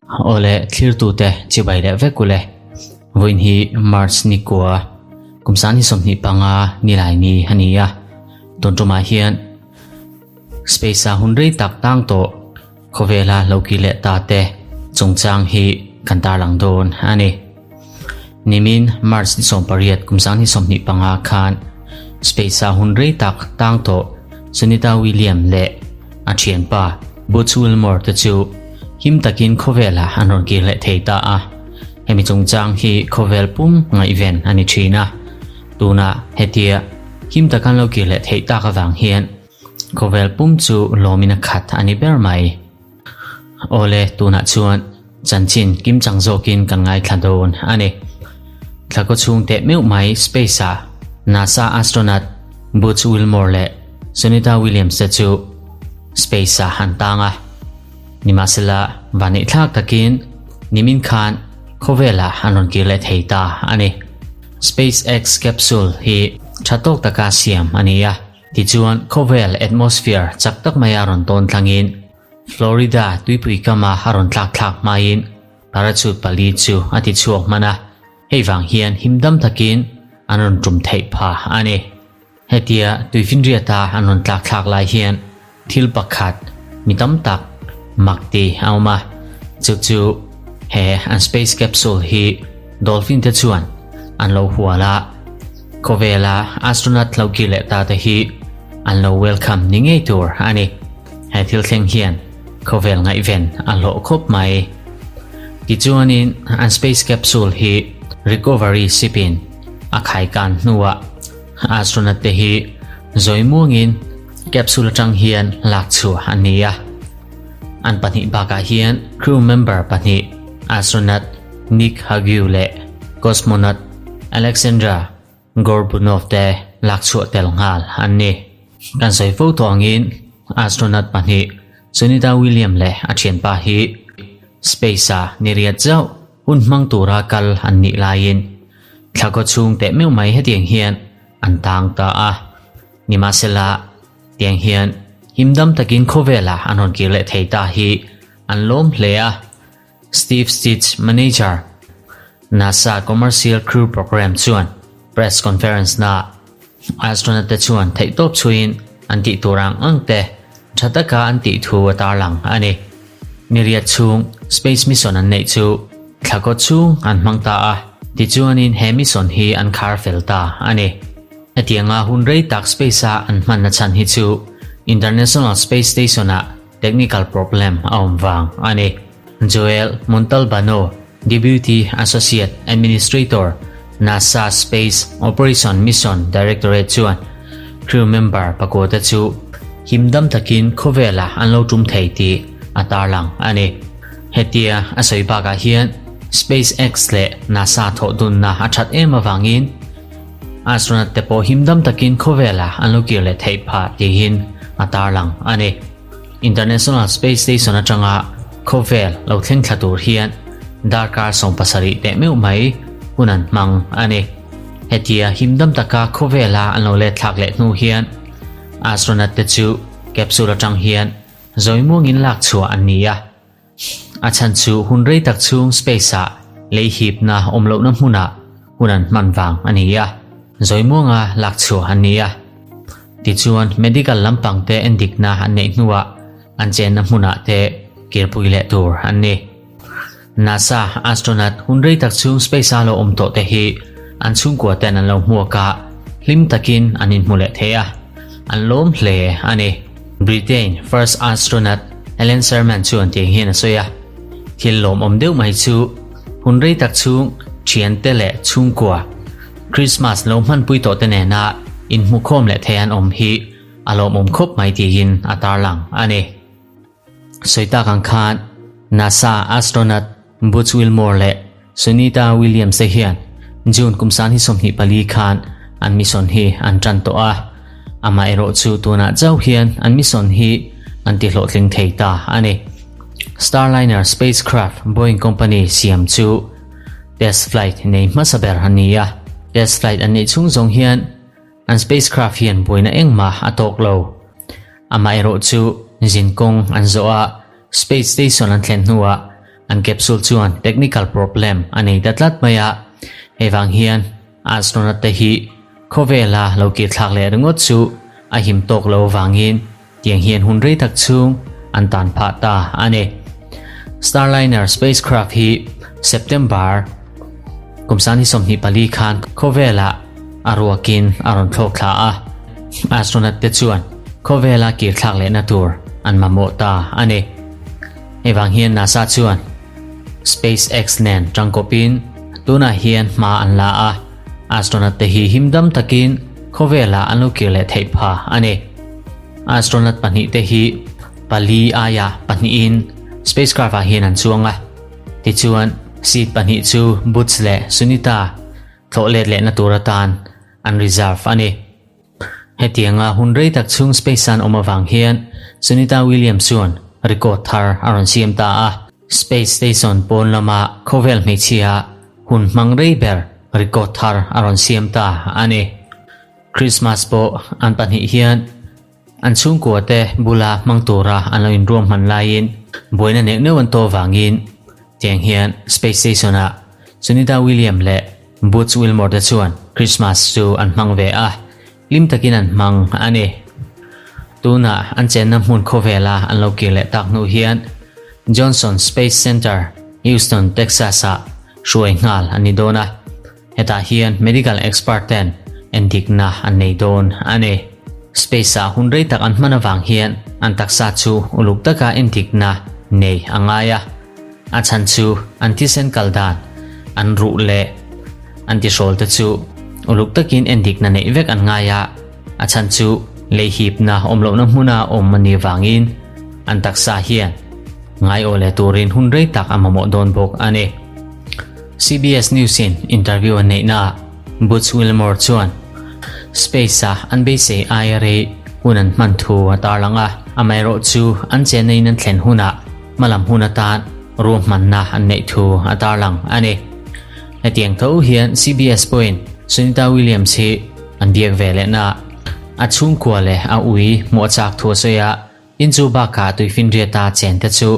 Awle thlirtute chibai leh vek ule. Vawiin hi March ni kua kum san hi 25 nilai ni a ni a. Tun tumah hian space a hun rei tak tang tawh khawvela lo ki leh ta te chungchang hi kan tarlang dawn a ni. Nimin March ni 18 kum sang ni 25 khan space a hun rei tak tang tawh Sunita William leh a thianpa Butch Wilmore te chu him takin khawvela an rawn kir leh thei ta a. Hemi chungchang hi khawvel pum ngaihven a ni thin a. Tuna hetia him takan lo kir leh theih tak avang hian khawvel pum chu lawmin a khat a ni ber mai. Awle tunah chuan chanchin kimchang zawkin kan ngaithla dawn a ni. Thlakaw chhung teh meuh mai space ah NASA astronaut Butch Wilmore leh Sunita Williams te chu space ah an tang a. Nimahsela vaneihthlak takin nimin khan khawvelah an rawn kir leh thei ta a ni. SpaceX capsule hi tha tawk taka siam a ni a. Tichuan khawvel atmosphere chak tak maia rawn tawn tlangin Florida tuipui kama a rawn tlak thlak hmain parachute pali chu a ti chhuak hman a, hei vang hian himdam takin an rawn tum theih phah a ni. Hetia tuifinriata an rawn tlak thlak lai hian thil pakhat mi tam tak mak ti a awm a, chu chu he an space capsule hi dolphin te chuan an lo hual a, khawvela astronaut lo kir leh ta te hi an lo welcome ni ngei tur a ni. He thil thleng hian khawvel ngaihven a hlawh khawp mai. Tichuanin an space capsule hi recovery ship in a khaikan hnuah astronaut te hi zawi muangin capsule atang hian lak chhuah an ni a. An pahnih bakah hian crew member pahnih astronaut Nick Hague leh cosmonaut Alexandra Gorbunov te lak chhuah tel nghal an ni. Kan sawi fo tawh angin astronaut pahnih Sunita William leh a thianpa hi space ah ni riat zauh hun hmang tura kal an nih laiin thlakaw chhung teh meuh mai hetiang hian an tang ta a. Nimahsela tiang hian himdam takin khawvelah an rawn kir leh thei ta hi an lawm hle a. Steve Stich manager NASA Commercial Crew Program chuan press conference na astronaut te chuan theihtawp chhuiin an tih tur ang ang te tha taka an tih thu a tarlang a ni. Ni riat chhung space mission an neih chu thlakaw chhung an hmang ta a, tichuanin he mission hi an khar fel ta a ni. Hetianga hun rei tak space a an hmanna chhan hi chu International Space Station ah technical problem a awm vang a ni. Joel Montalbano, Deputy Associate Administrator, NASA Space Operation Mission Directorate chuan crew member pakua te chu himdam takin khawvelah an lo tum thei tih a tarlang a ni. Hetia a sawi bakah hian SpaceX leh NASA thawh dunna a that em avangin astronaut te pawh himdam takin khawvelah an lo kir leh theih phah tihin a tarlang a ni. International Space Station atanga khawvel lo thleng thla tur hian darkar 17 teh meuh mai hun an hmang a ni. Hetia himdam taka khawvela an lo let thlak leh hnu hian astronaut te chu capsule atang hian zawi muangin lak chhuah an ni a. A chhan chu hun rei tak chhung space ah lei hipna awm lohna hmunah hun an hman vang a ni a. Zawi muanga lak chhuah an ni a. Tichuan medical lampang te endikna an neih hnuah an chenna hmunah te kirpui leh tur an ni. NASA astronaut hun rei tak chhung space a lo awm tawh te hi an chhungkua ten an lo hmuak a, hlim takin an inhmu leh thei a, an lawm hle a ni. Britain first astronaut Alan Sherman chuan tiang hian a sawi a, thil lawmawm deuh mai chu hun rei tak chhung thiante leh chhungkua Christmas lo hmanpui tawh te nena inhmukhawm leh thei an awm hi a lawmawm khawp mai tiin a tarlang a ni. Sawi tak ang khan NASA astronaut Butch Wilmore leh Sunita Williams te hian June kum san hi 24 khan an mission hi an tan tawh a. Amaherawh chu tunah chauh hian an mission hi an ti hlawhtling thei ta a ni. Starliner spacecraft Boeing company siam chu test flight nei hmasa ber an ni a. Test flight an neih chhung zawng hian an spacecraft hian buaina engmah a tawk lo. Amaherawh chu zin kawng an zawh a. Space Station an thlen hnuah an capsule chuan technical problem a nei ta tlat mai a, hei vang hian astronaut te hi khawvela lo kir thlak leh ringawt chu a him tawk lo avangin tiang hian hun rei tak chhung an tan phah ta a ni. Starliner spacecraft hi September kum 2024 khan khawvelah a ruakin a rawn thlawk thla a, astronaut te chuan khawvela kir thlak lehna tur an mamawh ta a ni. Hei vang hian NASA chuan SpaceX nen tangkawpin tunah hian hma an la a, astronaut te hi himdam takin khawvelah an lo kir leh theih pha a ni. Astronaut pahnihte hi pali aia pahnihin spacecraft ah hian an chuang a, tichuan seat pahnih chu Butch leh Sunita thlawh let lehna tur atan an reserve a ni. Hetianga hun rei tak chhung space an awm avang hian Sunita Williams chuan record thar a rawn siam ta a, space station pawn lama khawvel hmeichhia hun hmang rei ber record thar a rawn siam ta a ni. Christmas pawh an pahnih hian an chhungkua te bula hmang tura an lo inruam hman laiin buaina neuh neuh an tawh vangin tiang hian space station ah Sunita William leh Butch Wilmore te chuan Christmas chu an hmang ve a, hlim takin an hmang a ni. Tunah an chenna hmun khawvela an lo kir leh tak hnu hian Johnson Space Center, Houston, Texas ah hruai nghal an ni dawn a. Hetah hian medical expert ten endikna an nei dawn a ni. Space ah hun rei tak an hman avang hian an taksa chu uluk taka endikna nei a ngai a. A chhan chu an thisen kal dan, an ruh leh an tihrawl te chu uluk takin endikna neih vek an ngai a. A chhan chu lei hipna awm lohna hmuna awm a nih vangin an taksa hian ngai aw leh turin hun rei tak a mamawh dawn bawk a ni. CBS News-in interview an neihnaah Butch Wilmore chuan space-a an beisei aia rei hun an hman thu a tarlang a, amaherawhchu an chenna in an thlen hunah hmalam hun atan ruahmanna an neih thu a tarlang a ni. Hetiang tho hian CBS pawhin Sunita Williams hi an biak ve lehnaah a chhungkua leh a ui hmuh a chak thu a sawi a, In chu bakah tuifinriata chente chu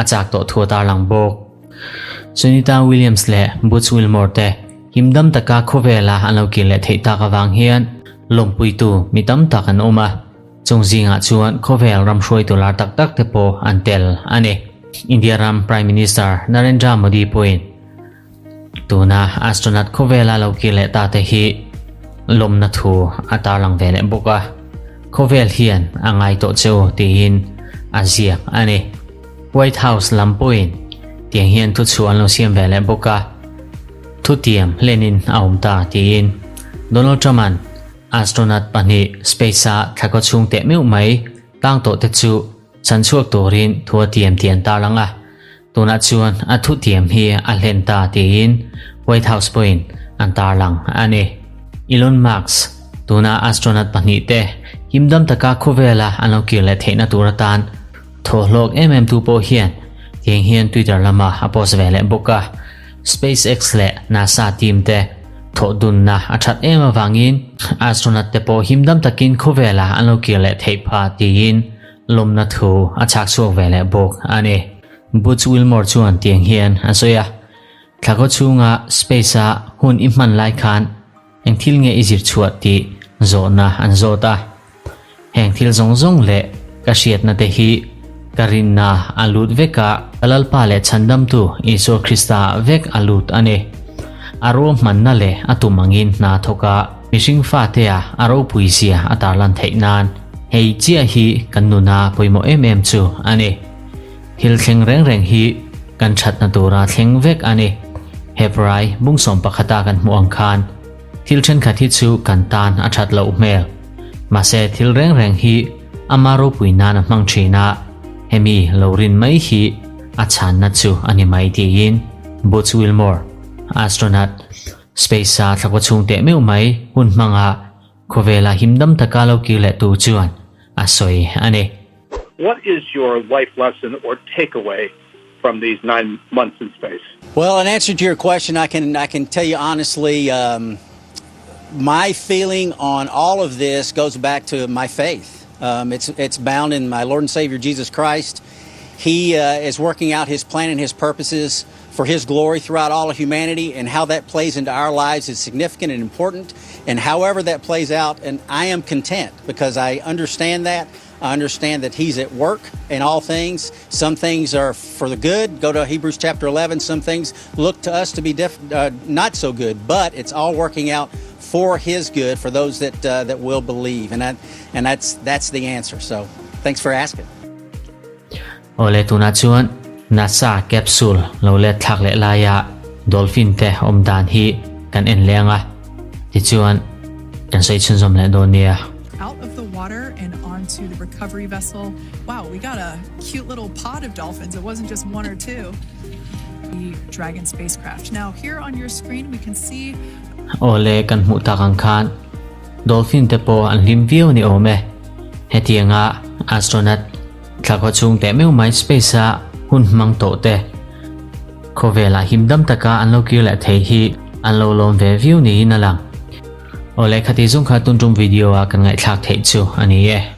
a chak tawh thu a tarlang bawk. Sunita Williams leh Butch Wilmore te himdam taka khawvela an lo kir leh theih tak avang hian lawmpuitu mi tam tak an awm a, chung zingah chuan khawvel ram hruaitu lar tak tak te pawh an tel a ni. India ram Prime Minister Narendra Modi pawhin Tuna astronaut khawvela lo kir leh ta te hi lawmna thu a tarlang ve leh bawk a, khawvel hian a ngai tawh che u tiin a ziak a ni. White House lam pawhin tiang hian thuchhuah an lo siam ve leh bawk a, thutiam hlenin a awm ta tiin Donald Trump-a'n astronaut pahnih space-a thlakaw chhung teh meuh mai tang tawh te chu Chhan chhuak turin thu a tiam tih an tarlang a, tunah chuan a thutiam hi a hlen ta tiin White House pawhin an tarlang a ni. Elon Musk, tuna astronaut pahnihte himdam taka khawvela an lo kir leh theihna tur atan thawhhlawk em em tu pawh hian tiang hian Twitter lamah a post ve leh bawk a, SpaceX leh NASA team te thawhdunna a that em avangin astronaut te pawh himdam takin khawvela an lo kir leh theih phah tiin lawmna thu a chhak chhuak ve leh bawk a ni. Butch Wilmore chuan tiang hian a sawi a, Thlakaw chhunga space-a hun i hman lai khan eng thil nge i zir chhuah tih zawhna an zawt a. Heng thil zawng zawng leh ka hriatna te hi ka rinna a lut vek a, ka Lalpa leh Chhandamtu Isua Krista vek a lut a ni. A ruahmanna leh a tum angin hna thawk a, mihring fatea a ropui zia a tarlan theih nan hei chiah hi kan nuna pawimawh em em chu a ni. Thil thleng reng reng hi kan thatna tura thleng vek a ni. Hebrai bungsawm pakhata kan hmuh ang khan thil thenkhat hi chu kan tan a that loh hmel. Mahse thil reng reng hi ama ropui nan a hmang thin a, hemi lo rin mai hi a chhanna chu a ni mai tiin Butch Wilmore, astronaut, Space-a thlakua chhung teh meuh mai hun hmanga khawvela himdam taka lo kir leh tu chuan a sawi a ni. What is your life lesson or takeaway from these nine months in space? Well, in answer to your question, I can I can tell you honestly, um, my feeling on all of this goes back to my faith. Um, it's it's bound in my Lord and Savior Jesus Christ. He uh, is working out His plan and His purposes for His glory throughout all of humanity, and how that plays into our lives is significant and important. And however that plays out, and I am content because I understand that. I understand that He's at work in all things. Some things are for the good. Go to Hebrews chapter 11. Some things look to us to be diff- uh, not so good, but it's all working out for His good for those that uh, that will believe. And that, and that's that's the answer. So thanks for asking. Awle tunah chuan NASA capsule lo let thlak leh laia dolphin te awm dan hi kan en leng a, tichuan kan sawi chhunzawm leh dawn nia. Out of the water and onto the recovery vessel. Wow, we got a cute little pod of dolphins. It wasn't just one or two. The Dragon spacecraft. Now here on your screen we can see Awle kan hmuh tak ang khan dolphin te pawh an hlim viau ni awm e. Hetianga astronaut Thlakhaw chhung teh meuh mai space a hun hmang tawh te khawvelah him dam taka an lo kir leh thei hi an lo lawm ve viau niin a lang. Awle khati zung kha tun tum video a kan ngaihthlak theih chu a ni e.